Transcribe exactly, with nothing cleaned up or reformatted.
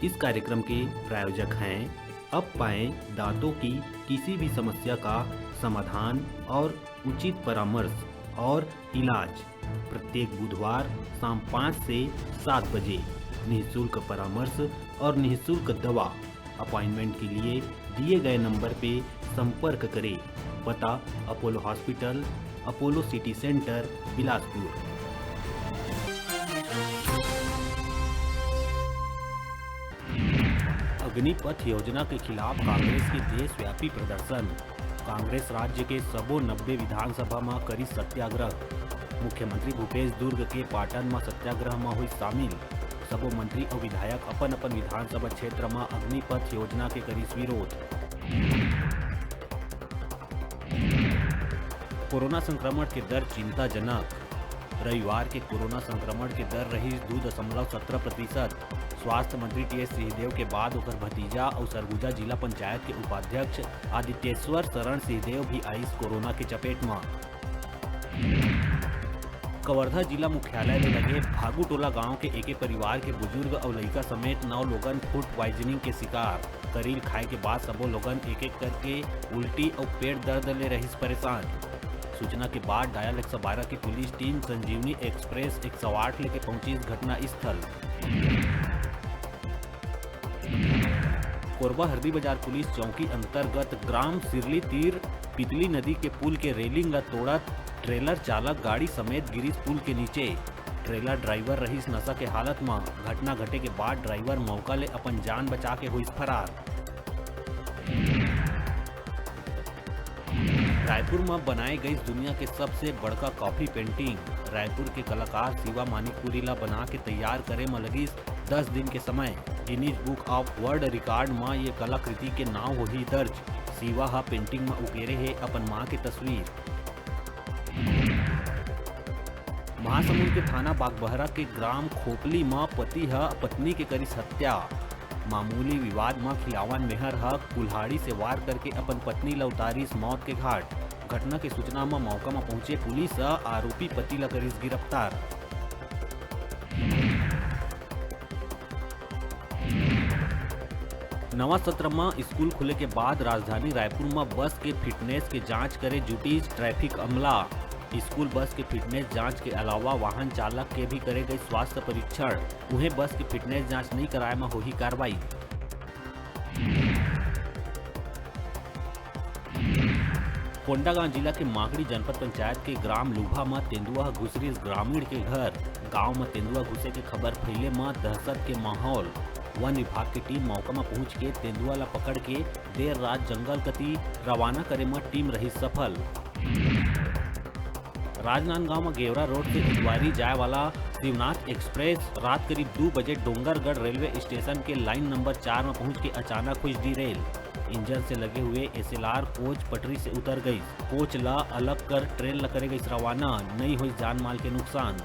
इस कार्यक्रम के प्रायोजक हैं अब पाएं दांतों की किसी भी समस्या का समाधान और उचित परामर्श और इलाज प्रत्येक बुधवार शाम पाँच से सात बजे। निःशुल्क परामर्श और निःशुल्क दवा अपॉइंटमेंट के लिए दिए गए नंबर पे संपर्क करें। पता: Apollo hospital, Apollo city centre, Bilaspur. Agnipath योजना के खिलाफ कांग्रेस के देशव्यापी प्रदर्शन। कांग्रेस राज्य के सबो नब्बे विधानसभा म करिस सत्याग्रह। मुख्यमंत्री भूपेश दुर्ग के पाटन म सत्याग्रह म होइस शामिल। सबो मंत्री अउ विधायक अपन-अपन विधानसभा क्षेत्र म अग्निपथ योजना के करिस विरोध। कोरोना संक्रमण के दर चिंताजनक। रविवार के कोरोना संक्रमण के दर रहिस दू दशमलव सत्रह प्रतिशत। स्वास्थ्य मंत्री टीएस सिंहदेव के बाद ओकर भतीजा अउ सरगुजा जिला पंचायत के उपाध्यक्ष आदित्येश्वर शरण सिंहदेव भी आइस कोरोना के चपेट म। कवर्धा जिला मुख्यालय ले लगे भागूटोला गांव के एके परिवार के बुजुर्ग अउ लइका समेत नौ लोगन फूड प्वाइजनिंग के शिकार। करील खाए के बाद सबो लोगन एक-एक करके उल्टी अउ पेट दर्द ले रहिस परेशान। सूचना के बाद डायल एक सौ बारह की पुलिस टीम संजीवनी एक्सप्रेस एक सौ आठ लेके पहुंचिस घटना स्थल। कोरबा हरदी बाजार पुलिस चौकी अंतर्गत ग्राम सिरली तीर पितली नदी के पुल के रेलिंग ला तोड़त ट्रेलर चालक गाड़ी समेत गिरिस पुल के नीचे। ट्रेलर ड्राइवर रहिस नशा के हालत म। घटना घटे के बाद ड्राइवर मौका ले अपन जान बचा के होइस फरार। रायपुर म बनाए गइस दुनिया के सबसे बड़का कॉफी पेंटिंग। रायपुर के कलाकार शिवा मानिकपुरी ला बना के तैयार करे म लगिस दस दिन के समय। Guinness book of world record म ये कलाकृति के नाव होही दर्ज। शिवा ह पेंटिंग म उकेरे हे अपन मां के तस्वीर। महासमुंद के थाना बागबहरा के ग्राम खोपली म पति ह पत्नी के करिस हत्या। मामूली विवाद म खिलावन मेहर ह कुल्हाड़ी से वार करके अपन पत्नी ल उतारिस मौत के घाट। घटना के सूचना म मौका म पहुंचे पुलिस ह आरोपी पति ल करिस गिरफ्तार। नवा सत्र म स्कूल खुले के बाद राजधानी रायपुर म बस के फिटनेस के जांच करे जुटिस ट्रैफिक अमला। स्कूल बस के फिटनेस जांच के अलावा वाहन चालक के भी करे गई स्वास्थ्य परीक्षण। उहें, बस के फिटनेस जांच नइ कराए म होही कार्रवाई। कोंडागांव जिला के माकड़ी जनपद पंचायत के ग्राम लुभा म तेंदुआ ह घुसरिस ग्रामीण के घर। गांव म तेंदुआ घुसे के खबर फैले म दहशत के माहौल। वन विभाग के टीम मौका म पहुंच के तेंदुआ ल पकड़ के देर रात जंगल कति रवाना करे म टीम रहिस सफल। राजनांदगांव म गेवरा रोड से इतवारी जाए वाला शिवनाथ एक्सप्रेस रात करीब दू बजे डोंगरगढ़ रेलवे स्टेशन के लाइन नंबर चार म पहुंच के अचानक हुइस डीरेल। इंजन से लगे हुए एसएलआर कोच पटरी से उतर गइस। कोच ला अलग कर ट्रेन ला करे गइस रवाना, नइ होइस जान माल के नुकसान।